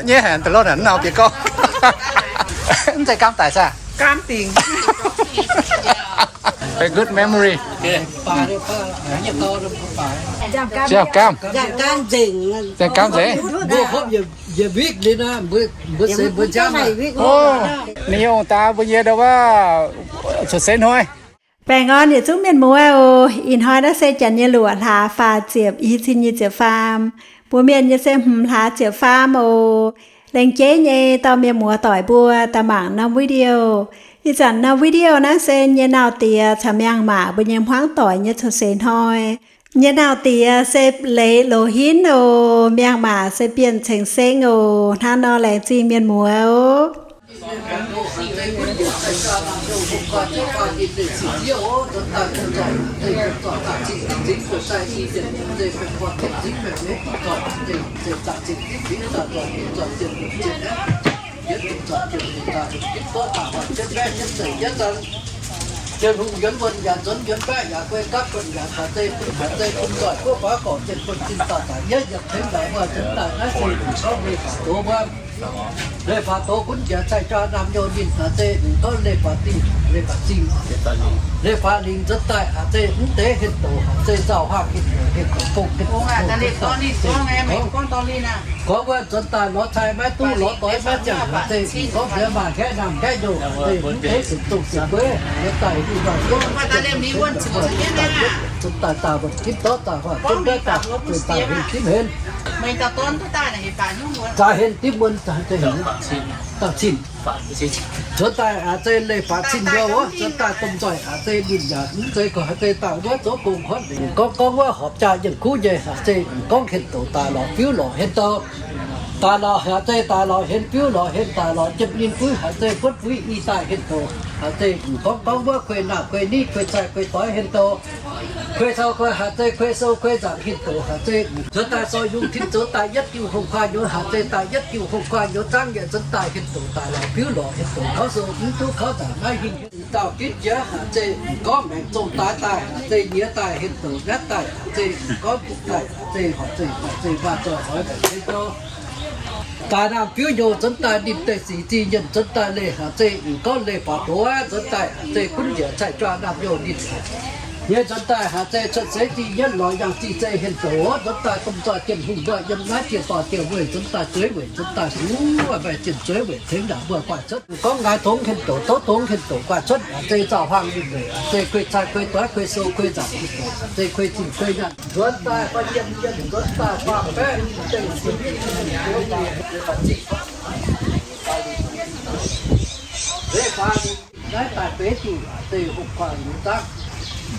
Nyei haic, da'lov naaic nau bieqc gorngv. Mv zeiz gaam daic saah? Gaam dingc. A good memory. Ziangh gaam, ziangh gaam nzengc. Mbuo hopv yietc wik liuz naaiv, mbuo se mbuo nziaamv. Ninh nyei ong-daa mbuo nyei ndau wuov cuotv seix hnoi. Baengh orn yietc zungv mienh muoz oc. Ih hnoi naaiv se janx nyei luoqc hlaax faah ziepc, i cin nyic ziepc faam. Mbuo mienh nyei se hmz hlaax ziepc faam oc. Laengz jeiv nyei dorh mienh muoz doic mbuo daaih mangc norm video. Ih zanc norm video naaiv se nyei nauz diex caux miangh maac mbuo nyei hmuangv doic nyei cuotv seix hnoi. Nyei nauz diex se Leiz Loz Hinv oc. Miangh maac se Bienh Ceng Seng oc. Hnangv nor laengz zingh mienh muoz oc. Tin-Hungh yuonx wuonh yaac nzuonx, yuonx baeqv yaac guei gapv, buonc yaac haaix zeiz bun haaix zeiz bun nzoih guoqv faaux gorqv zinh bun zinh dauh daic mienv yiem tengx ndaangc wuov nzuonx daaih naaiv se gorngv leiz-baaix doz wuov. Leiz-baaix doz gunv njiec cai-jaa naamh nyouz ninh haaix zeiz gorngv leiz-baaix dingh, leiz-baaix zingh, leiz-baaix lingc nzuonx daaih haaix zeiz mv deix hien doqc haaix zeiz nzauh huaang hien doqc hien doqc gong hien doqc gorngv wuov nzuonx daaih lorz cai maiv duqv, lorz doix maiv ziangh haaix zeiz gorngv nziex maaih nqaeqv naamh nqaeqv nyouz haaix zeiz mv deix sienx zong sienx gueiv nzuonx daaih hiuv nzuonx nzuonx daaih daaih wuonh ginv dorv daaih huaax zunv daaih daaih haaix zeiz daaih hien dimv hens, daaih hien dimv wuonh daaih cin. Nzuonx daaih haaix zeiz leiz-baaix cin mbuo wuov, nzuonx daaih domh nzoih haaix zeiz ninh yaac mv zeiz gorngv haaix zeiz daaih wuov zoux gong horpc gorngv gorngv wuov horpc jaa yienh kuv nyei haaix zeiz gorngv hien doqc daaih lorz fiuv lorz hien dorh. Daaih lorz haaix zeiz daaih lorz hien fiuv lorz hien daaih lorz jiem ninh buiv haaix zeiz buonv buiv i daaih hien doqc haaix zeiz gorngv gorngv wuov kuei naamh kuei niv kuei cai kuei doix hien doqc. Kuei cau kuei haaix zeiz kuei sou kuei nzaangc hien doqc haaix zeiz nzuonx daaih sou yungz tin zoux daaih yietv diuh hungh kuaaiv nyouz haaix zeiz daaih yietv diuh hungh kuaaiv nyouz zaangv yietc nzuonx daaih hien doqc daaih lorz fiuv lorz hien doqc kauv sou mv duqv kauv nzaangc maiv hingh hien dauh ginv jiex haaix zeiz gorngv maengc zong daaih daaih haaix zeiz nyiex daaih hien doqc naaiv daaih haaix zeiz gorngv butv daaih haaix zeiz horpc zeiz maaih zeiz maaih zoih oix maengc hien doqc. Daaih naamh fiuv nyouz nzuonx daaih ninh deix sic zingh nyienh nzuonx daaih leih haaix zeiz gorngv leiz-baaix doz nzuonx daaih haaix zeiz gunv njiec cai-jaa naamh nyouz ninh nyei nzuonx daaih haaix zeiz cuotv seix zingh yietv lorz yangh zingh zeiv hien doqc nzuonx daaih domh nzoih Tin-Hungh mbuo yiem naaiv dieh dorh dieh weih nzuonx daaih zueiz weic nzuonx daaih zuov maaih zienh zueiz weic tengx ndaangc mbuo guaaih cuotv gorngv ngaix tongx hien doqc, tov tongx hien doqc guaaih cuotv haaix zeiz nzauh huaang ninh weic haaix zeiz kuei cai kuei doix kuei sou kuei nzaangc hien doqc haaix zeiz kuei zinh kuei nyaanh nzuonx daaih fai yiem yienh nzuonx daaih faam-baeqv deix sic leiz-baaix lingc naaiv daaih beiv diuh haaix zeiz hungh kuaaiv nyouz zaangv.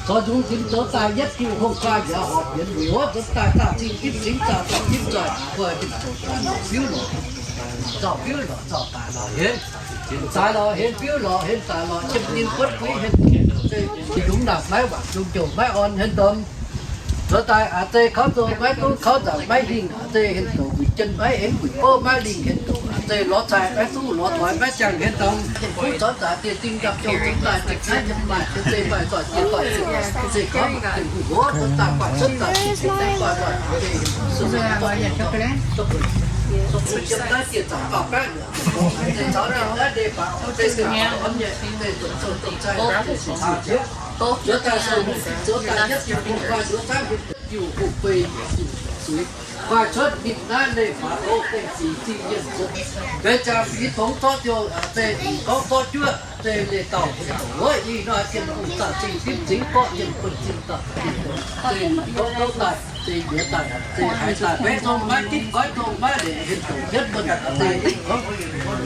Zorc nzung zinh zoux daaih yietv diuh hungh kuaaiv nyouz horpc yienx wuic wuov nzuonx daaih zaah zingh dimv zingx zaah zorc dimv zoih kuaaiv dimv zoux daaih lorz fiuv lorz, nzauh fiuv lorz nzauh daaih lorz hien, daaih lorz hien fiuv lorz hien daaih lorz jiem ninh buonv buiv hien, yungz naamh maiv waanc, yungz jouh maiv orn hien domh. Nzuonx daaih haaix zeiz kauv zong maiv duqv, kauv nzaangc maiv hingh, haaix zeiz hien doqc wuic jien maiv aengx, wuic bouv maiv lingh hien doqc, haaix zeiz lorz cai maiv duqv, lorz doix maiv jangh hien domh. Kuv zornv zaaix dieh ding gapv jouh nzuonx daaih zinh naaiv yiem maaih hien zeiz maaih zoih jiex doic zinh, haaix zeiz kauv maaih dinh huv mbuov nzuonx daaih guaaih cuotv daaih zinh zinh guaaih doic, haaix zeiz hien doqc yiem naaiv dieh zaangc gauh baeqv Guaaih cuotv ninh naaiv leiz-baaix doz dengh sic zingh yienc nzuonx. Benx ziangx fingx tongx zorqv ziouc, aa, zeiz gorngv zorqv juov, aa, zeiz leiz dauh wuov ih hnoi zien hungh zaah zingh dimv zingx gorqv yienc buonv zinh dauh, aa, zeiz gorngv gouv daaih, aa, zeiz njuov daaih, aa, zeiz haiz daaih, maiv zong maiv ginv goiv zong maiv leiz hien douc yietv mbuo, aa, zeiz gorngv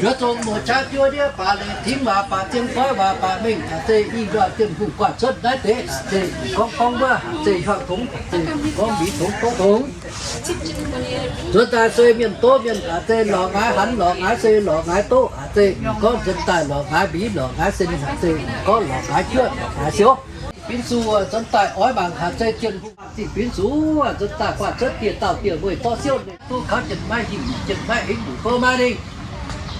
njuov zong muoz qaqv juov ndiev baac leiz tingx waac baac zien goiv waac baac mengh, aa, zeiz ih hnoi zien hungh guaaih cuotv naaiv deix, aa, zeiz gorngv gorngv wuov, aa, zeiz hiuang tongx, aa, zeiz gorngv mingh tongx gouv tongx. Nzuonx daaih sueih mienh doz mienh, aa, zeiz lorz ngaaix hanx lorz ngaaix sueih lorz ngaaix doqv, aa, zeiz gorngv nzuonx daaih lorz ngaaix mbic lorz ngaaix sin, aa, zeiz gorngv lorz ngaaix juov lorz ngaaix siouv. Binv zuqc nzuonx daaih oix mangc, aa, zeiz zien hungh zingh binv zuqc nzuonx daaih guaaih cuotv dieh dauh dieh weih zorqv siouv ninh duqv kaux jien maiv hingh, jien maiv hingh, mbu'gouv maiv lingh.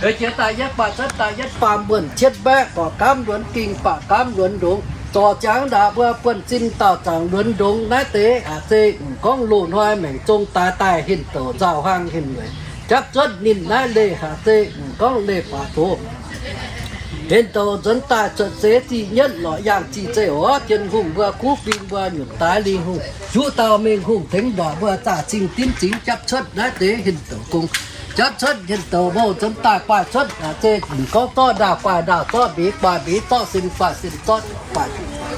Heuc jiex daaih yietv guaaih cuotv daaih yietv faam wuonh cietv mbaeqv, gorqv gaamv luonx ging, baac gaamv luonx ndongx, zorc ziangx ndaangc mbuo buonv-sin daauh zaangc luonx ndongx naaiv deix, aa, zeiz gorngv loz-hnoi maengc zong daaih daaih hinh douc nzauh huaang hinh weic. Japv cuotv ninh naaiv leih haaix zeiz m'gorngv leih baac doz. Hinh douc nzuonx daaih cuotv seix zih nyetv lorz yangh zih zeiv oc. Tin-Hungh mbuo kuv bing mbuo nyunc daaih lingh hungh juqv dauh mengh hungh tengx ndorqc mbuo zaah cing dimv zingx japv cuotv naaiv deix hinh douc gong. Japv cuotv hinh douc mouh nzuonx daaih guaaih cuotv haaix zeiz m'gorngv zorqv ndaauh guaaih ndaauh, zorqv mbeix guaaih mbeix, zorqv sin guaaih sin, zorqv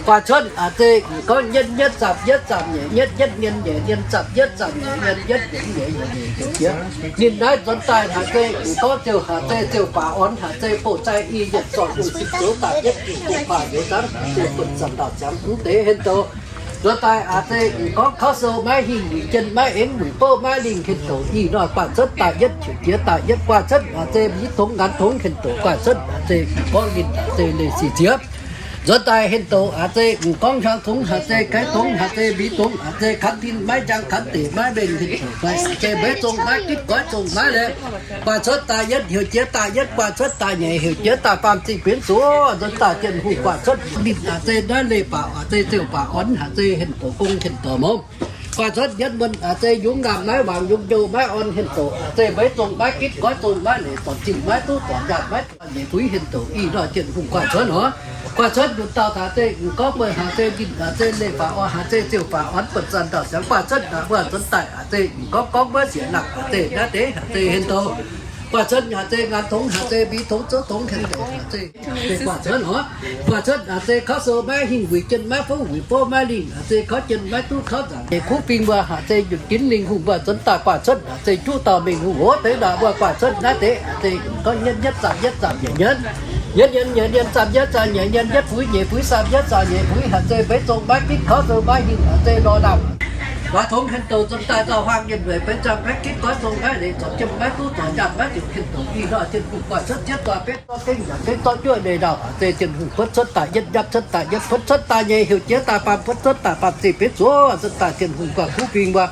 guaaih cuotv haaix zeiz m'gorngv nyietv nyietv zaamh yietv zaamh nyeic nyietv nyietv nien nyeic nien zaamh yietv zaamh nyeic nien nyietv nyietv nyeic nyeic nyeic jiex. Ninh naaiv nzuonx daaih haaix zeiz m'gorngv ziouc haaix zeiz ziouc baac orn haaix zeiz bouh zaih i yietc zorc lungh zipv zoux daaih yietv diuc bouh baac youz zanv haaix zeiz buonv zanc ndau ziangx mv deix hinh douc. Nzuonx daaih haaix zeiz m'gorngv kauv sou maiv hingh, wuic jien maiv aengx, wuic bouv maiv lingh hinh douc. Ih hnoi guaaih cuotv daaih yietv, heuc jiex daaih yietv, guaaih cuotv haaix zeiz mbiv tongx nganx tongx hinh douc, guaaih cuotv haaix zeiz m'gorngv ninh haaix zeiz leih sic jiex. Nzuonx daaih hinh douc haaix zeiz m'gorngv hiaang tongx haaix zeiz, gaix tongx haaix zeiz, mbiv tongx haaix zeiz, kanx tin maiv njang, kanx deic maiv mengh hinh douc, guaaih cuotv haaix zeiz maiv zong maiv gitv, goiv zong maiv leih. Guaaih cuotv daaih yietv, heuc jiex daaih yietv, guaaih cuotv daaih nyeic, heuc jiex daaih faam zingh benx zuoqv. Nzuonx daaih Tin-Hungh guaaih cuotv ninh haaix zeiz naaiv leih baac haaix zeiz ziouc baac orn haaix zeiz hinh douc gong hinh douc mouv. Guaaih cuotv yietv muonh haaix zeiz yungz naamh maiv wangc, yungz njou maiv orn hinh douc, haaix zeiz mbeix zong maiv gitv, goiv zong maiv leic, zornc zinh maiv duqv, zornc nyaanh maiv duqv, nyeic buix hinh douc. Ih hnoi Tin-Hungh guaaih cuotv oc. Guaaih cuotv nduqc dauh haaix zeiz m'gorngv meih haaix zeiz ninh haaix zeiz leih baac orn haaix zeiz ziouc baac orn buonv zanc ndau ziangx. Guaaih cuotv naaic mbuo nzuonx daaih haaix zeiz m'gorngv gorngv mbuov siex nangc haaix zeiz naaiv deix haaix zeiz hinh douc. Guaaih cuotv haaix zeiz nganx tongx haaix zeiz, mbiv tongx zouv tongx hinh douc haaix zeiz. Guaaih cuotv oc. Guaaih cuotv haaix zeiz kauv sou maiv hingh, wuic jien maiv fouv, wuic bouv maiv lingh, haaix zeiz kauv jien maiv duqv kauv nzaangc. Nyeic kuv bing mbuo haaix zeiz nyunc ginv lingh hungh mbuo nzuonx daaih guaaih cuotv haaix zeiz juqv dauh mengh hungh oc. Deix naaic mbuo guaaih cuotv naaiv deix haaix zeiz m'gorngv nyietv nyietv zaamh yietv zaamh nyeic nyietv, nyietv nyietv nyeic nyietv zaamh yietv zaamh nyeic nyietv, nyietv buix nyeic buix zaamh yietv zaamh nyeic buix haaix zeiz mbeix zong maiv gitv, kauv sou maiv hingh, haaix zeiz lorh ndaamv. Waac tongx hinh douc nzuonx daaih nzauh huaang nyienh weic benx ziangh maiv gitv, goiv zong maiv leic, zornc jiem maiv duqv, zornc nyaanh maiv zuqc hinh douc. Ih hnoi Tin-Hungh guaaih cuotv jiex doic benx zorqv gengh yaac benx zorqv juoqv leiz ndau haaix zeiz Tin-Hungh buotv cuotv daaih yietv, njapv cuotv daaih yietv, buotv cuotv daaih nyeic, heuc jiex daaih faam, buotv cuotv daaih faam zingh benx zuoqv. Nzuonx daaih Tin-Hungh guaaih kuv bing mbuo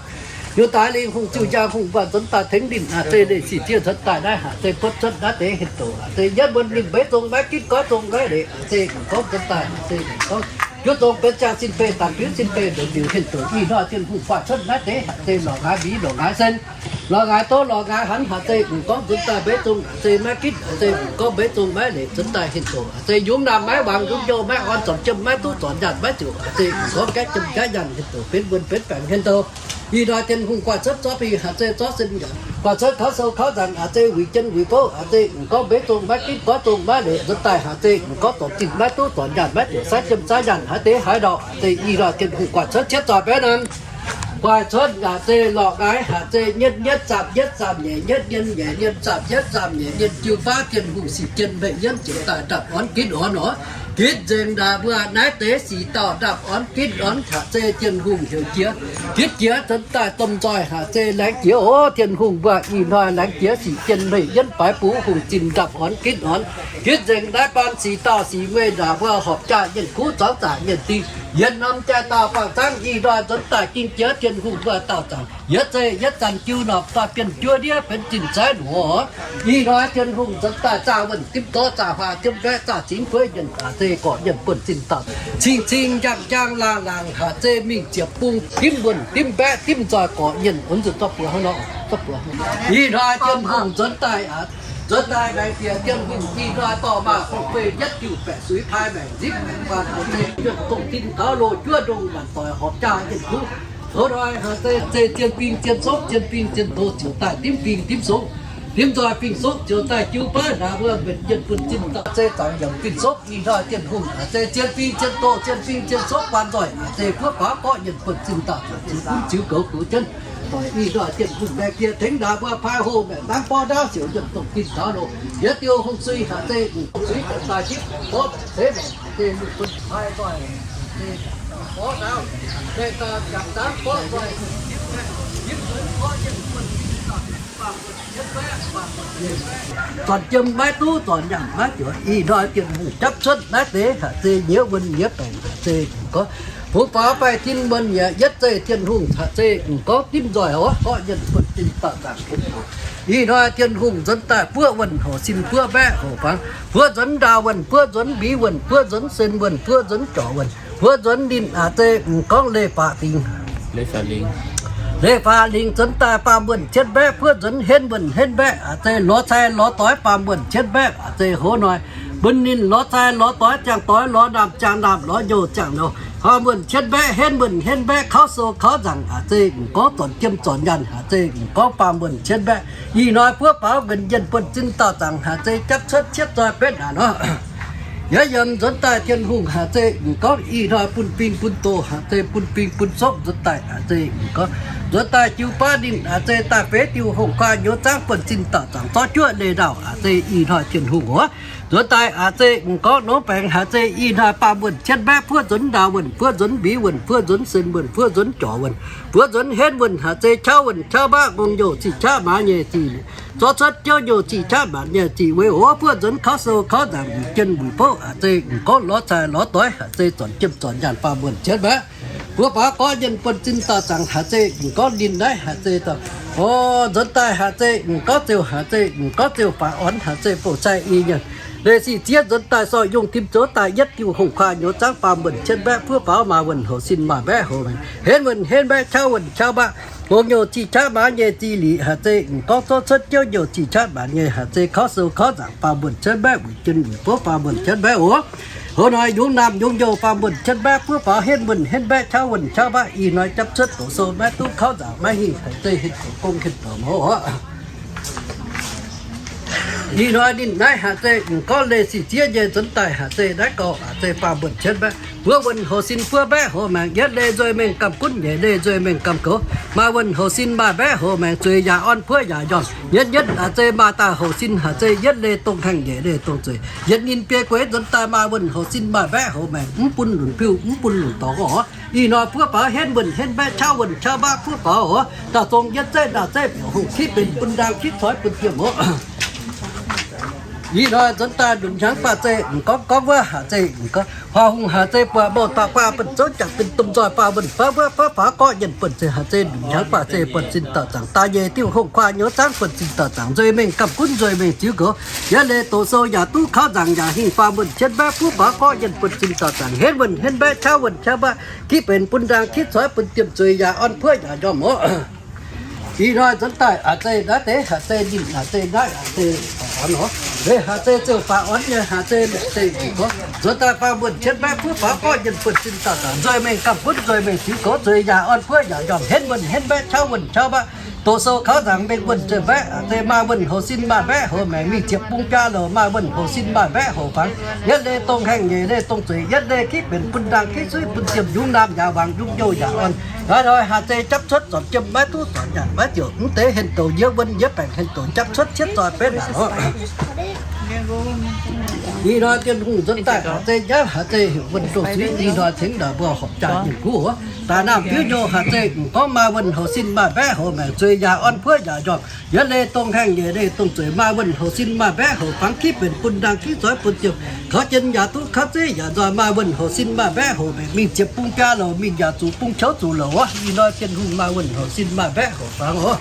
nyunc daaih lingh hungh ziuh njang hungh mbuo nzuonx daaih tengx ninh haaix zeiz leih sic jiex. Nzuonx daaih naaiv haaix zeiz buotv cuotv naaiv deix hinh douc haaix zeiz yietv muonh ninh mbeix zong maiv gitv, goiv zong maiv leic, haaix zeiz m'gorngv nzuonx daaih haaix zeiz m'gorngv juov zong benx ziangh sin beih, dangc biuv sin beih, mbenc liuc hinh douc. Ih hnoi Tin-Hungh guaaih cuotv naaiv deix haaix zeiz lorqc ngaaix mbiv, lorqc ngaaix sen, lorqc ngaaix doz, lorqc ngaaix hanx, haaix zeiz m'gorngv nzuonx daaih mbeix zong haaix zeiz maiv gitv, haaix zeiz m'gorngv mbeix zong maiv leic, nzuonx daaih hinh douc haaix zeiz yungz naamh maiv wangc, yungz njou maiv orn, zornc jiem maiv duqv, zornc nyaanh maiv zuqc, haaix zeiz m'gorngv gaeqv jiem gaeqv nyaanh hinh douc, benx wuonh benx baengc hinh douc. Ih hnoi Tin-Hungh guaaih cuotv zorqv bih haaix zeiz zorqv sin nyanc, guaaix cuotv kauv sou kauv nzaangc haaix zeiz, wuic jien wuic bouv haaix zeiz m'gorngv mbeix zong maiv gitv, goiv zong maiv leic, nzuonx daaih haaix zeiz m'gorngv zornc zinh maiv duqv, zornc nyaanh maiv zuqc, saiv jiem saiv nyaanh haaix deix haaix ndau haaix zeiz. Ih hnoi Tin-Hungh guaaih cuotv cietv zoih baeqv naaiv. Guaaih cuotv haaix zeiz lorqc ngaaix haaix zeiz nyietv nyietv zaamh yietv zaamh nyeic, nyietv nyietv nyeic nyietv zaamh yietv zaamh nyeic nyietv jiu baav Tin-Hungh sic jien meic yienv ziouc daaih ndapv orn gitv orn oc. Gitv nzengc naaic mbuo naaiv deix sic dauh ndapv orn gitv orn haaix zeiz Tin-Hungh heuc jiex. Gitv jiex nzuonx daaih domh nzoih haaix zeiz laengz jiex oc. Tin-Hungh mbuo ih hnoi laengz jiex sic jien meic yienv baaix bungx hungh zinh ndapv orn gitv orn. Gitv nzengc naaiv baan sic dauh sic mueiz ndaangc mbuo horpc jaax nyienh kuv zuangx zaqc nyienh dingh, yietc norm jaaix dauh fangx zangv ih hnoi nzuonx daaih ging jiex Tin-Hungh mbuo daauh zaangc. Yietv zeiz yietv zanc jiu norpc daaih bienh juov ndiev benx zinh zaiv luoqc. Ih hnoi Tin-Hungh nzuonx daaih zaah wuonh dimv dorv zaah huaang dimv mbaeqv zaah zingx gueiv nyienh haaix zeiz gorqv nyienh buonv zinh dauh. Cing-cing njang-njang laangh-laangh haaix zeiz mingh ziepc bung dimv wuonh dimv mbaeqv dimv nzoih gorqv nyienh. Ih hnoi Tin-Hungh nzuonx daaih aqv. Nzuonx daaih laengz jiex Tin-Hungh ih hnoi dorh maah hungh fei yietv diuh baeqc suix paaiv maengc nzipv maengc guanh haaix zeiz yuonh dongh tin taux loh juov ndongh maanc doic horpc jaax nyienh kuv. Tov hnoi haaix zeiz zien bing zien sokv, zien bing zien doz ziouc daaih dimv bing dimv sokv, dimv nzoih bing sokv ziouc daaih jiu baav naaic mbuo mbenc nyienh buonv zinh dauh zeiz zaangc yaac bing sokv. Ih hnoi Tin-Hungh haaix zeiz zien bing zien doz, zien bing zien sokv guanh nzoih haaix zeiz buov baaux gorqv nyienh buonv zinh dauh ziouc ziux gunv ziux goux goux jienv. Doic ih hnoi Tin-Hungh laengz jiex tengx naaic mbuo paaiv hoh maengc naaiv borv ndaauv siouc nyienh dongh tin taux loh. Yietv diuh hungh sui haaix zeiz hungh sui daaih dimv borv maengc deix maengc haaix zeiz mingh bun paaiv nzoih haaix zeiz borv ndaauv, maengc dauh jangc ndaauv borv nzoih, zornc jiem maiv duqv, zornc nyaanh maiv zuqc. Ih hnoi Tin-Hungh japv cuotv naaiv deix haaix zeiz nyiev wuonh nyiev baengc haaix zeiz gorngv, bungx faaux faix-tin muonh yaac yietv zeiz Tin-Hungh haaix zeiz m'gorngv dimv nzoih oc, gorqv nyienh buonv zinh dauh zaangc. Ih hnoi Tin-Hungh nzuonx daaih buoqv wuonh hoc sin, buoqv mbaeqv hoc fangx, buoqv nzuonx ndaauh wuonh, buoqv nzuonx mbiv wuonh, buoqv nzuonx sen wuonh, buoqv nzuonx jorc wuonh, buoqv nzuonx ninh haaix zeiz m'gorngv leih baac dingc. Leiz-faaux lingc nzuonx daaih faam-muonc cietv mbaeqv, buov nzuonx henv muonc henv mbaeqv, aa, zeiz lorz cai lorz doix faam-muonc cietv mbaeqv, aa, zeiz hoz noic. Mbuo ninh lorz cai lorz doix, ziangh doix lorz ndaamv, ziangh ndaamv lorz nyouh, ziangh nyouh faam-muonc cietv mbaeqv, henv muonc henv mbaeqv, kauv sou kauv nzaangc, aa, zeiz m'gorngv zornc jiem zornc nyaanh, aa, zeiz m'gorngv faam-muonc cietv mbaeqv. Ih hnoi buov faaux nqenc yienh buonv zinh dauh zaangc, aa, zeiz japv cuotv cietv zoih betv naanc nor. Yaac yiem nzuonx daaih Tin-Hungh, aa, zeiz m'gorngv ih hnoi bun fing bun doz, aa, zeiz bun fing bun sopv nzuonx daaih, aa, zeiz m'gorngv nzuonx daaih jiu baav ninh, aa, zeiz daaih feix diuh hongh kuaah nyouz zaangv buonv zinh dauh zaangc zorqv juoqv leih ndaauh, aa, zeiz ih hnoi Tin-Hungh oc. Nzuonx daaih, aa, zeiz m'gorngv nongx baengx, aa, zeiz ih hnoi faam-muonc cietv mbaeqv, buov nzuonx ndaauh wuonh, buov nzuonx mbiz wuonh, buov nzuonx sen wuonh, buov nzuonx jorc wuonh, buov nzuonz henv wuonh, aa, zeiz qauv wuonh qauv mbaeqv, ngongh nyouh cih qaqv maaz nyei zih liqc, zorqv cuotv jouv nyouh cih qaqv maaz nyei zih weic oc. Buov nzuonx kauv sou kauv nzaangc, wuic jien wuic bouv, aa, zeiz m'gorngv lorz cai lorz doix, aa, zeiz zornc jiem zornc nyaanh faam-muonc cietv mbaeqv. Buov faaux gorngv yienh buonv zinh dauh zaangc, aa, zeiz m'gorngv ninh naaiv, aa, zeiz dauh, o, nzuonx daaih, aa, zeiz m'gorngv ziouc, aa, zeiz m'gorngv ziouc faaux orn, aa, zeiz bouh sai i nyei. Leih sic ziev nzuonx daaih sorc yungh tim zoux daaih yietv diuh hongh kuaah nyouz zaangv faam-muonc cietv mbaeqv, buov faaux maaih wuonh houx sin maaih mbaeqv houx maengx, henv wuonh henv mbaeqv, qauv wuonh qauv mbaeqv, ngongh nyouh cih qaqv maaz nyei zih liqc, aa, zeiz m'gorngv zorqv cuotv jouv nyouh cih qaqv maaz nyei, aa, zeiz kauv sou kauv nzaangc faam-muonc cietv mbaeqv, wuic jien wuic bouv faam-muonc cietv mbaeqv oc. Hoz noic yungz naamh yungz nyouh faam-muonc cietv mbaeqv, buov faaux henv wuonh henv mbaeqv, qauv wuonh qauv mbaeqv, ih hnoi japv cuotv doqc sou maiv duqv kauv nzaangc maiv hingh, aa, zeiz henv doqc gong henv doqc mouz oc. Ih hnoi ninh naaiv, aa, zeiz m'gorngv leih sic ziev nyei nzuonx daaih, aa, zeiz naaiv gauh, aa, zeiz faam-muonc cietv mbaeqv, buov wuonh houx sin buov mbaeqv houx maengx, yietv leih nzueic mengh gamh gunv, nyeic leih nzueic mengh gamh goux, maaih wuonh houx sin maaih mbaeqv houx maengx, zueiz yaac orn buov yaac njormh, yietv yietv, aa, zeiz maaih daaih houx sin, aa, zeiz yietv leih dongh haengh, nyeic leih dongh zueiz, yietc ninh biei gueix nzuonx daaih maaih wuonh houx sin maaih mbaeqv houx maengx, mv bun lunc piuv mv bun lunc dorngx oc. Ih hnoi buov faaux henv wuonh henv mbaeqv, qauv wuonh qauv mbaeqv, buov faaux oc. Daaih zong yietv zeiv ndaauh zeiv biouc hungh, kitv benx bun ndaang kitv coix bun diemh oc. Ih hnoi nzuonx daaih lunc hnyangx baac zeiz m'gorngv gorngv wuov, aa, zeiz m'gorngv huaax hungh, aa, zeiz buatc mouh dauh guaax bun zouv jangc bun domh nzoih faam-muonc faaux wuov, faaux faaux gorqv yienh buonv zinh, aa, zeiz lunc hnyangx baac zeiz buonv zinh dauh zaangc daaih nyeic diuh hongh kuaah nyouz zaangv buonv zinh dauh zaangc nzueic mengh gamh gunv nzueic mengh ziux goux, yietv leih doqc sou yaac duqv kauv nzaangc yaac hingh faam-muonc cietv mbaeqv, buov faaux gorqv yienh buonv zinh dauh zaangc henv wuonh henv mbaeqv, qauv wuonh qauv mbaeqv, kitv benx bun ndaang kitv coix bun diemh zueiz yaac orn buov yaac njormh oc. Ih hnoi nzuonx daaih, aa, zeiz naaiv deix, aa, zeiz ninh, aa, zeiz naaiv, aa, zeiz faaux orn oc. Leiz, aa, zeiz ziouc faaux orn nyei, aa, zeiz, zeiz gorngv nzuonx daaih faam-muonc cietv mbaeqv, buov faaux gorqv yienh buonv zinh dauh zaangc nzueic mengh gamh gunv nzueic mengh ziux goux, zueiz yaac orn buov yaac njormh, henv wuonh henv mbaeqv, qauv wuonh qauv mbaeqv, doqc sou kauv nzaangc mengh wuonh zueiz mbaeqv, aa, zeiz maaih wuonh houx sin maaih mbaeqv houx maengx, mingh ziepc bung biaa louc maaih wuonh houx sin maaih mbaeqv houx fangx, yietv leih dongh haengh, nyeic leih dongh zueiz, yietv leih kitv benx bun ndaang kitv suiv bun diemh, yungz naamh yaac wangc, yungz nyouh yaac orn. Aa, hnoi haaix zeiz japv cuotv zornc jiem maiv duqv zornc nyanc maiv ziouc mv deix henh douc yie wuonh yie baengc henh douc japv cuotv cietv zoih betv naanc oc. Ih hnoi Tin-Hungh nzuonx daaih haaix zeiz njaaux haaix zeiz heuc wuonh dongh suiv, ih hnoi tengx naaic mbuo horpc jaa nyungc guv oc. Daaih naamh biuv nyouh haaix zeiz m'gorngv maaih wuonh houx sin maaih mbaeqv houx maengx, zueiz yaac orn buov yaac njormh, yietv leih dongh haengh, nyeic leih dongh zueiz, maaih wuonh houx sin maaih mbaeqv houx fangx, kitv benx bun ndaang kitv coix bun diemh, kaux jien yaac duqv kaux zeiv yaac nzoih, maaih wuonh houx sin maaih mbaeqv houx maengx, mingh ziepc bung biaa louc, mingh yaac zuqc bung qouv zuqc louc oc. Ih hnoi Tin-Hungh maaih wuonh houx sin maaih mbaeqv houx fangx oc.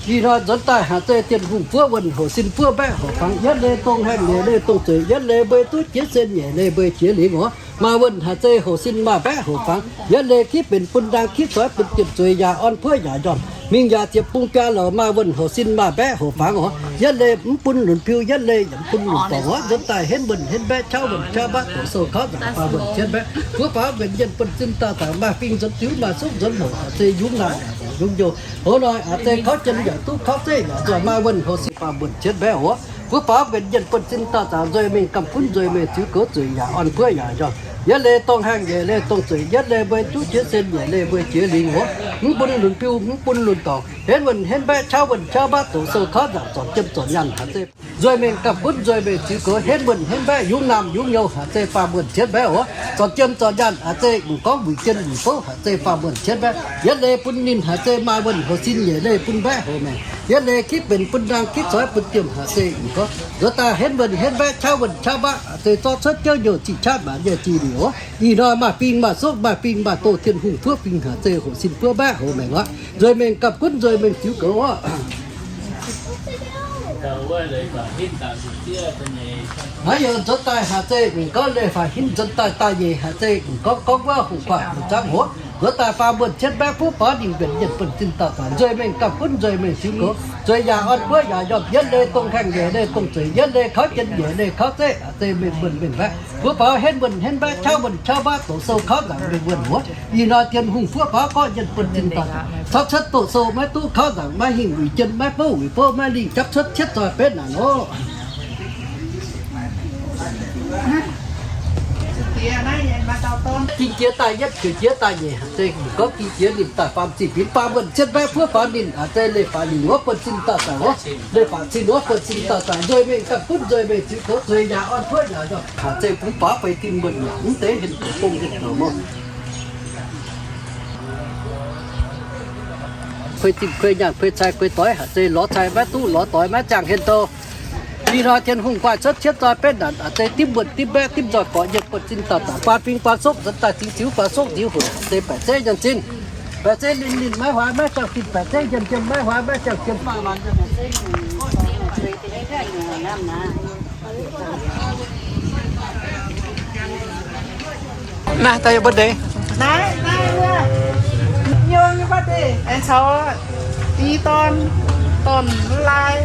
Ih hnoi nzuonx daaih haaix zeiz Tin-Hungh buov wuonh houx sin buov mbaeqv houx fangx, yietv leih dongh haengh, nyeic leih dongh zueiz, yietv leih mbuo duqv jiex sen, nyeic leih mbuo jiex lingc oc. Maaih wuonh haaix zeiz houx sin maaih mbaeqv houx fangx, yietv leih kitv benx bun ndaang kitv coix bun diemh, zueiz yaac orn buov yaac njormh, mingh yaac ziepc bung biaa louc, maaih wuonh houx sin maaih mbaeqv houx fangx oc. Yietv leih mv bun lunc piuv, yietv leih yaac mv bun lunc dorngx oc. Nzuonx daaih henv wuonh henv mbaeqv, qauv wuonh qauv mbaeqv, doqc sou kaux nzaangc faam-muonc cietv mbaeqv, buov faaux nqenc yienh buonv zinh dauh zaangc maaih fing nzuonx diuv maaih sopv nzuonx hoc, aa, zeiz yungz naaic yaac yungz youh. Hoz noic, aa, zeiz kaux jien yaac duqv kaux zeiv yaac nzoih, maaih wuonh houx sin faam-muonc cietv mbaeqv oc. Buov faaux nqenc yienh buonv zinh dauh zaangc nzueic mengh gamh gunv nzueic mengh ziux goux, zueiz yaac orn buov yaac njormh, yietv leih dongh haengh, nyeic leih dongh zueiz, yietv leih mbuo duqv jiex sen, nyeic leih mbuo jiex lingc oc. Mv bun lunc piuv, mv bun lunc dorngx, henv wuonh henv mbaeqv, qauv wuonh qauv mbaeqv, doqc sou kaux nzaangc zornc jiem zornc nyaanh haaix zeiz nzueic mengh gamh gunv nzueic mengh ziux goux, henv wuonh henv mbaeqv, yungz naamh yungz youh haaix zeiz faam-muonc cietv mbaeqv oc. Zornc jiem zornc nyaanh haaix zeiz m'gorngv wuic jien wuic bouv haaix zeiz faam-muonc cietv mbaeqv, yietv leih bun ninh haaix zeiz maaih wuonh houx sin, nyeic leih bun mbaeqv houx maengx, yietv leih kitv benx bun ndaang kitv coix bun diemh haaix zeiz m'gorngv nzuonx daaih henv wuonh henv mbaeqv, qauv wuonh qauv mbaeqv haaix zeiz zorqv cuotv jouv nyouh cih qaqv maanc nyei zih lic oc. Ih hnoi maaih fing maaih sopv, maaih fing maaih doh, Tin-Hungh buov fing haaix zeiz houx sin buov mbaeqv houx maengx oc. Nzueic mengh gamh gunv nzueic mengh ziux goux oc. Naaiv yaac nzuonx daaih haaix zeiz mingh gorngv leiz faaux hinv nzuonx daaih daaih nyeic haaix zeiz mingh gorngv gorngv wuov hungh guaax mingh zaangv hoc. Nzuonx daaih faam wuonh cietv mbaeqv buov baaux ninh mbienc yienc buonv-sin dauh zanc nzueic mengh gapv gunv nzueic mengh ziux gox nzueic yaac orn buov yaac njormh yietv leiz dongh haengh nyeic leiz dongh zeic yietv leiz kauv jien nyeic leiz kauv zeiv aac zeiz mengh buonv mengh mbaeqv buov baaux henv buonv henv mbaeqv qauv buonv qauv mbaeqv doqc sou kauv nzaangc mengh wuonh wuov. Ih hnoi Tin-Hungh buov baaux gorqv yienc buonv-sin dauh zanc capv cuotv doqc sou maiv duqv kauv nzaangc maiv hingh wuic jien maiv bouv wuic bouv maiv lingh capv cuotv cietv zoih betv naanc oc. Ging jiex daaih yietv, jiex jiex daaih nyeic haaix zeiz mingh gorngv ging jiex ninh daaih faam zinh binx faam wuonh cietv mbaeqv buov faaux ninh haaix zeiz leiz faaux ninh wuov buonv-sin dauh zanc wuov, leiz faaux cin wuov buonv-sin dauh zanc nzueic mengh gapv gunv nzueic mengh ziux gox nzueic yaac orn buov yaac njormh haaix zeiz bungx baaux feix tin mbuonx yaac mv deix henv doqc gong henv doqc mouh. Kuei zinh kuei nyaanh kuei cai kuei doix haaix zeiz lorz cai maiv duqv lorz doix maiv ziangh henv doqc. Ih hnoi Tin-Hungh guaaih cuotv cietv zoih betv naanc haaix zeiz dimv mbuonx dimv mbaeqv dimv nzoih gorqv yienc buonv-sin dauh zanc baan fingx baan sokv nzuonx daaih cingx ziux baan sokv nziux hoc haaix zeiz baeqc zeiv yienc zinh, baeqc zeiv ninh ninh maiv huaax maiv ziangh zinh, baeqc zeiv yiem yiem maiv huaax maiv ziangh zinh. Naaiv daaih yiem mbuo ndeic. Naaiv, naaiv wuov, yiem mbuo ndeic, aengx caux i dorn, dorn-lai,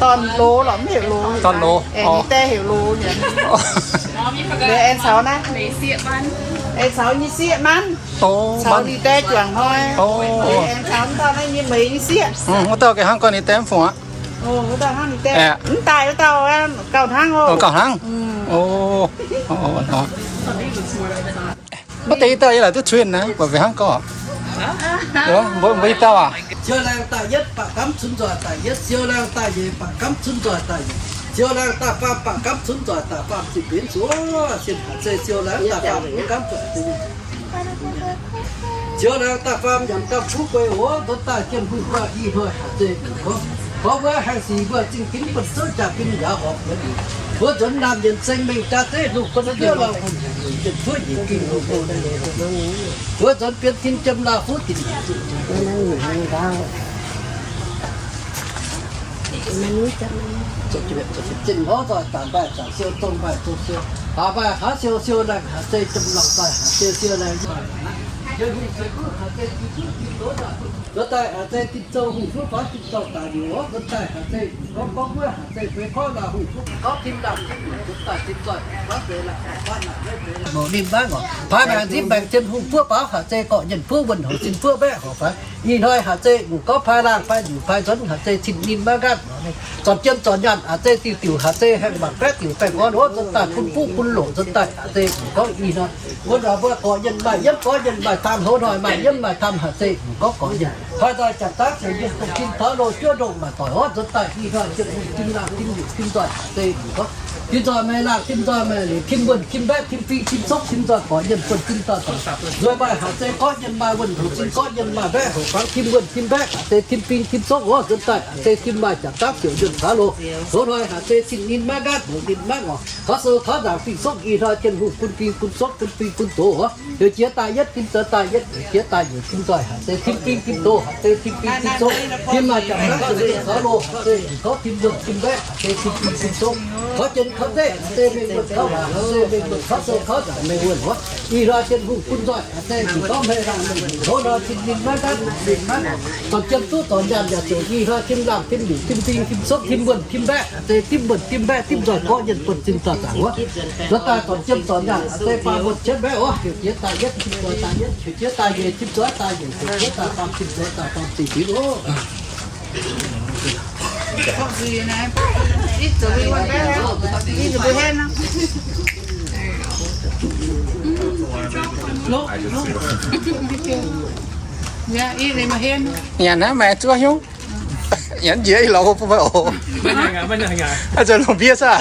dorn-loz lorqc, mv heuc loz. Dorn-loz, aengx ninh die heuc loz nyei. Aengx caux naaiv, aengx caux nyei sieqv nanv, caux ninh die juangc hnoi. Aengx caux wuov dauh naaiv nyei meix nyei sieqv. Wuov dauh gengh hnangv gorngv ninh die mv fungc aqv. Wuov dauh hnangv ninh die, mv daaih wuov dauh gauh hnangv oc. Gauh hnangv. Maiv deix i dauh yie laaic duqv twin naaiv, mbuo fih hnangv gorngv. Mbuo, mbuo i dauh aac. Siou laangh daaih yietv baac gamv cunx nzoih daaih yietv, siou laangh daaih nyeic baac gamv cunx nzoih daaih nyeic, siou laangh daaih faam baac gamv cunx nzoih daaih faam zinh binc zuoqv sin haaix zeiz siou laangh daaih faam gamv cunx. Ziouv laangz daaih faam yaac gamh kuv guei oc. Nzuonx daaih Tin-Hungh guaax ih hnoi haaix zeiz mbuox gorngv, gorngv wuov haengh sic mbuo zingh ginv buonv zouv jaa-fin yaac horpc wuonx. Mbuo nzuonx naamh yienc seng mengh jaa zeiv hlo guon ziev lauh bun haic, yietc zuoqv nyiec ging hlo guon. Mbuo nzuonx bienx tin jiem laah fuv dinc. Zinh hnov nzoih zaangc maaih zaangc siou, zong maaih zong siou, baac maaih haaix siou siou laengh haaix zeiz jiem lauh daaih haaix zeiz siou laengh. Nzuonx daaih haaix zeiz tin zouv hungh zuov faaux tin zouv daaih liuz oc. Nzuonx daaih haaix zeiz gorngv gorngv wuov haaix zeiz feix gorngv laah hungh zuov gorngv tin laangh tin liuc nzuonx daaih tin zoih faaux feix laangh faaux laangh feix laangh. Mouc ninh maiv ngorc paaiv maengx nzipv maengx Tin-Hungh buov baaux haaix zeiz gorqv nyienh buov wuonh horc sin buov mbaeqv horc faaux. Ih hnoi haaix zeiz mbuo gorngv paaiv laangh paaiv liuc paaiv nzuonx haaix zeiz tin ninh maiv nqaatv. Zornc jiem zornc nyaanh haaix zeiz diuc diuc haaix zeiz haengh mangc baeqv diuc baengh orn oc. Nzuonx daaih bun fuqv bun longc nzuonx daaih haaix zeiz mbuo gorngv ih hnoi wuov nor mbuo gorqv nyienh maaih yiemv gorqv nyienh maaih taamh, houv hnoi maaih yiemv maaih taamh haaix zeiz mbuo gorngv gorqv nyienh. Hnoi nzoih jaax daav ziouc yiem dongh tin taux loh juov ndongh maaih doic oc. Nzuonx daaih ih hnoi Tin-Hungh tin laangh tin liuc tin nzoih haaix zeiz mbuo gorngv tin nzoih maaih laangh tin nzoih maaih liuc tin wuonh tin mbaeqv tin fing tin sokv tin nzoih gorqv nyienh buonv tin doic doic. Nzuonx maaih haaix zeiz gorqv nyienh maaih wuonh houc sin gorqv nyienh maaih mbaeqv houc fangx tin wuonh tin mbaeqv haaix zeiz tin fing tin sokv oc. Nzuonx daaih haaix zeiz tin maaih jaax daav ziouc yiem taux loh. Houv hnoi haaix zeiz tin ninh maiv nqaatv, houc ninh maiv ngorc, kaux sou kaux nzaangc fing sokv. Ih hnoi Tin-Hungh bun fing bun sokv bun fing bun doz oc. Heuc jiex daaih yietv tin zoux daaih yietv, heuc jiex daaih yietv tin zoih haaix zeiz tin fing tin doz haaix zeiz tin fing tin sokv. Tin maaih jaax daav ziouc yiem taux loh haaix zeiz gorngv tin wuonh tin mbaeqv haaix zeiz tin fing tin sokv. Kaux jien kaux zeiv haaix zeiz mengh wuonh kaux waac haaix zeiz mengh wuonh kaux sou kaux nzaangc mengh wuonh oc. Ih hnoi Tin-Hungh bun nzoih haaix zeiz mingh gorngv hmei laangh mengh wuonh. Houv hnoi tin ninh maiv nqaatv, ninh maiv ngorc, zornc jiem duqv zornc nyaanh yaac ziouc ih hnoi tin laangh tin liuc tin fing tin sokv tin wuonh tin mbaeqv haaix zeiz dimv wuonh dimv mbaeqv dimv nzoih gorqv nyienh buonv zinh dauh zaangc wuov. Nzuonx daaih zornc jiem zornc nyaanh haaix zeiz faam wuonh cietv mbaeqv oc. Heuc jiex daaih yietv tin zoux daaih yietv, heuc jiex daaih yietv tin zoux daaih yietv, heuc jiex daaih faam tin zoux daaih faam zinh binc oc. Nyanc naaiv maaih zuov hnyouv. Nyanc njiec ih lorz bun meih oc. Aa, zoux longc mbiev saah?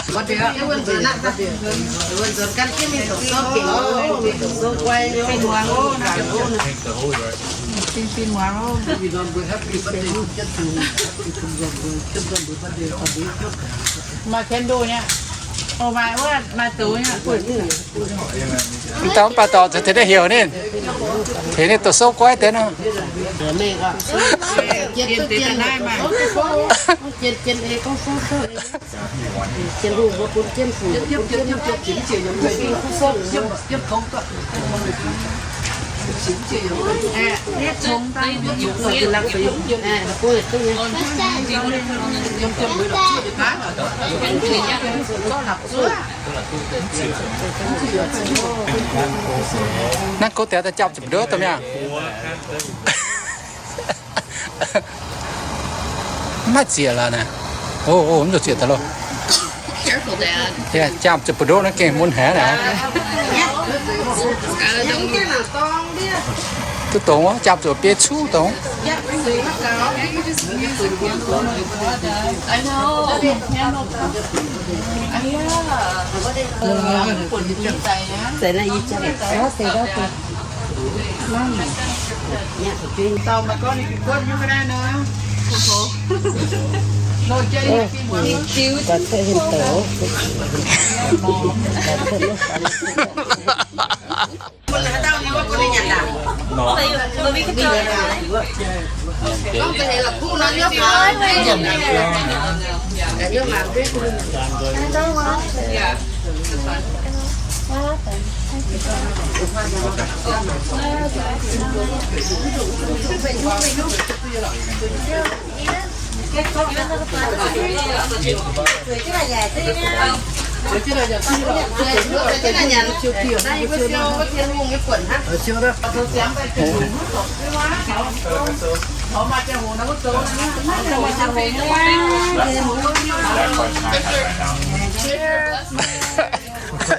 Maaih candle nyei. Mv dauh mv baac dorh tengx ninh heuc ninh, tengx ninh doqc souv goiv deix nor. Naaiv gouv deix daaih jaapv ziepc nduov domh mi'aqv. Mv maaih zieqc lorqc naaic. O, o, mv zuqc zieqc daaih loh. Careful, Dad. Jaapv ziepc nduov naaiv gengh mun haic naaic. Duqv dongz wuov, jaapv zuqc biei cuqv dongz. I know.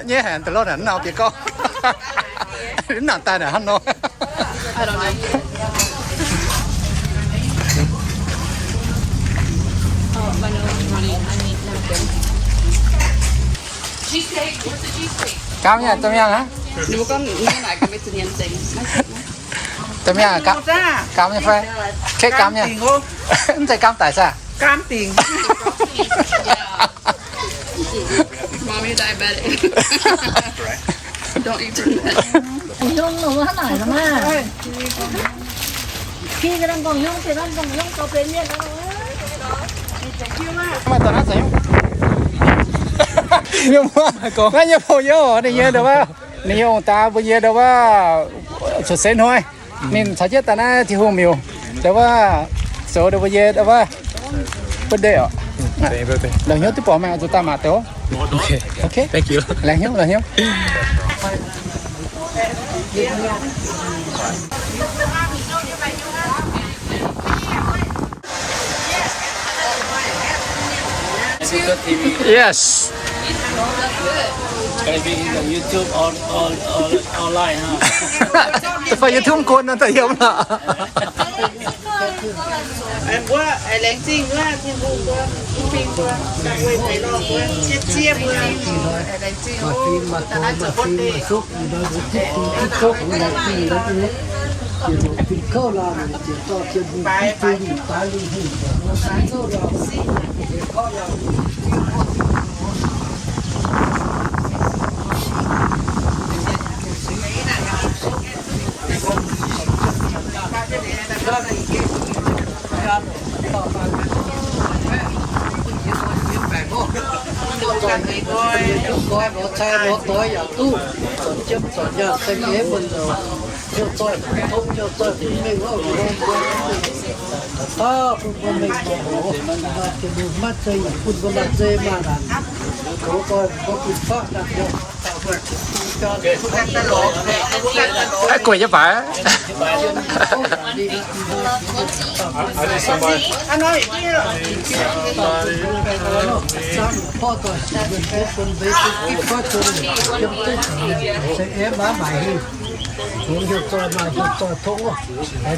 Nyei haic, da'lov naaic nau bieqc gorngv. Nangc daaih naaic hnangv nor. Cheesecake, what's a cheesecake? Gaam yaac domh yangh aqv. Domh yangh gaam nyei fai? Cake gaam nyei. Mv zeiz gaam daic saah? Gaam dingc. Mommy diabetic. Don't eat too much. Hnyungv nor mbuo hnangv naaic nor maah. Pi ga'naaiv nqorngv hnyungv, pi hnangv nqorngv hnyungv gauh benx mienh nor. Mv baac da'naaiv za'gengh, naaiv nyei pong yie oc, ninh nyei ndau wuov, ninh nyei ong-daa mbuo nyei ndau wuov, cuotv seix hnoi. Ninh caux jienv daaih naaiv Tin-Hungh miuc, ndau wuov, zoux ndau mbuo nyei ndau wuov, birthday oc. Laengz hnyouv duqv borngc maengh zuqc daaih mangc douz. Ok. Laengz hnyouv, laengz hnyouv. Yes. Gonna be in the YouTube or, or, or online, huh? For YouTube คนนะ แต่ยังไม่ Mbuo aengx laengz zingh wuov Tin-Hungh mbuo, bun bing mbuo, daaih weic mbuo, lorh mbuo, zieqv zieqv mbuo, aengx laengz zingh oc, daaih naaiv zoux birthday. Nor cai nor doix yaac duqv, zornc jiem zornc nyaanh se geh mbuo zoux, hnyouv zoih tongv hnyouv zoih bun mengh auv, daaih bun mbuo mengh mbuo hoc, maiv zeiz bun mbuo maaih zei maaih naanc, goux doix mbuo bun faqv naanc yaac. Aa, gueic nyei baac.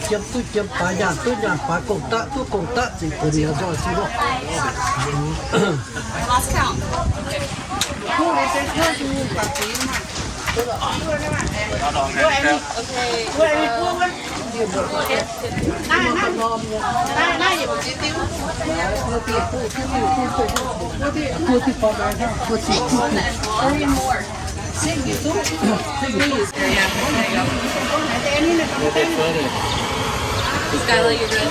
Jiem duqv jiem baaix nyaanh duqv nyaanh baaix, gong-daqv duqv gong-daqv, ziqc buonc yaac nzoih jienv loh. Skylar, you're good.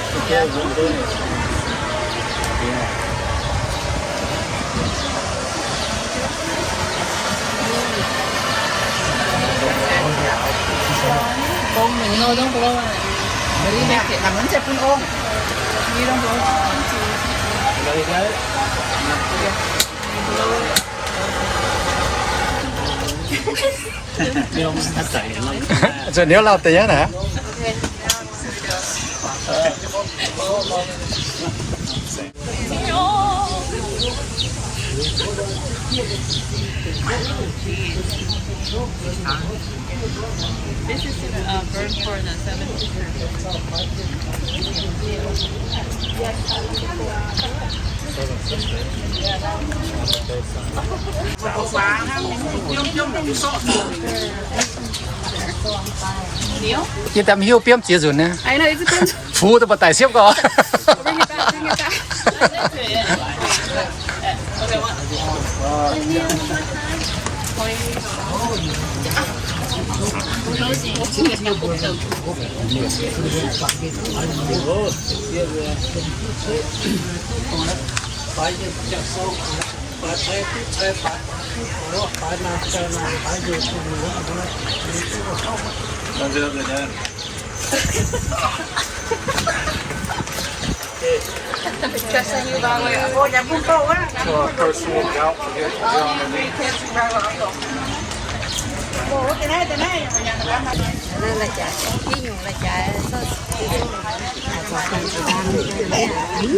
Yeah. Bông mình ngô đúng không? Mình đi mẹ làm bánh xe phun ôm. Đi đúng không? Zuqc niouv lauh deix aqv naaic. This is to, uh, burn for the seven sisters. Yie daaih mv hiuv biomv ziex nzunc naaiv. Fuv daaih mbuo daic siepv gorx.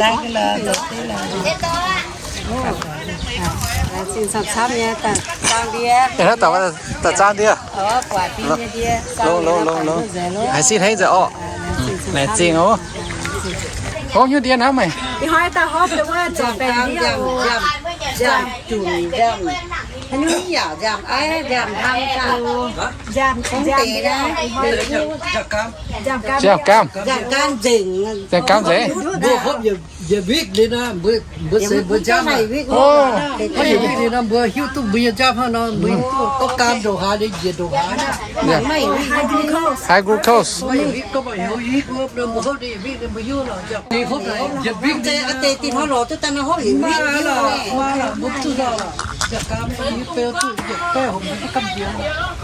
Laengz zingh camv-camv nyei, zaang ndie. Daaih zaang ndie. Longx, longx, longx. Haiz sieqv hneiv nzengc orqc. Laengz zingh oc. Gorngv hnyouv ndie hnangv meih. Nziaamv-gaamv. Nziaamv-gaamv nzengc. Mbuo hopv yietc wikv liuz nor, mbuo se mbuo nziaamv. Hopv yietc wikv liuz nor, mbuo hiuv duqv mbuo nyei nziaamv hnangv nor, mbuo hiuv duqv gorngv gaam ndongc haaix liuz njiec ndongc haaix. High glucose. Mbuo hopv yietc wikv liuz mbuo hiuv nor, mbuo hopv yietc wikv liuz, deix hnoi lorz duqv daaih nor hopv yietc wikv liuz, mbuo duqv nor, nziaamv-gaamv mbuo hiuv beu duqv yietc baeqv hopv mbuo duqv gamh nziex.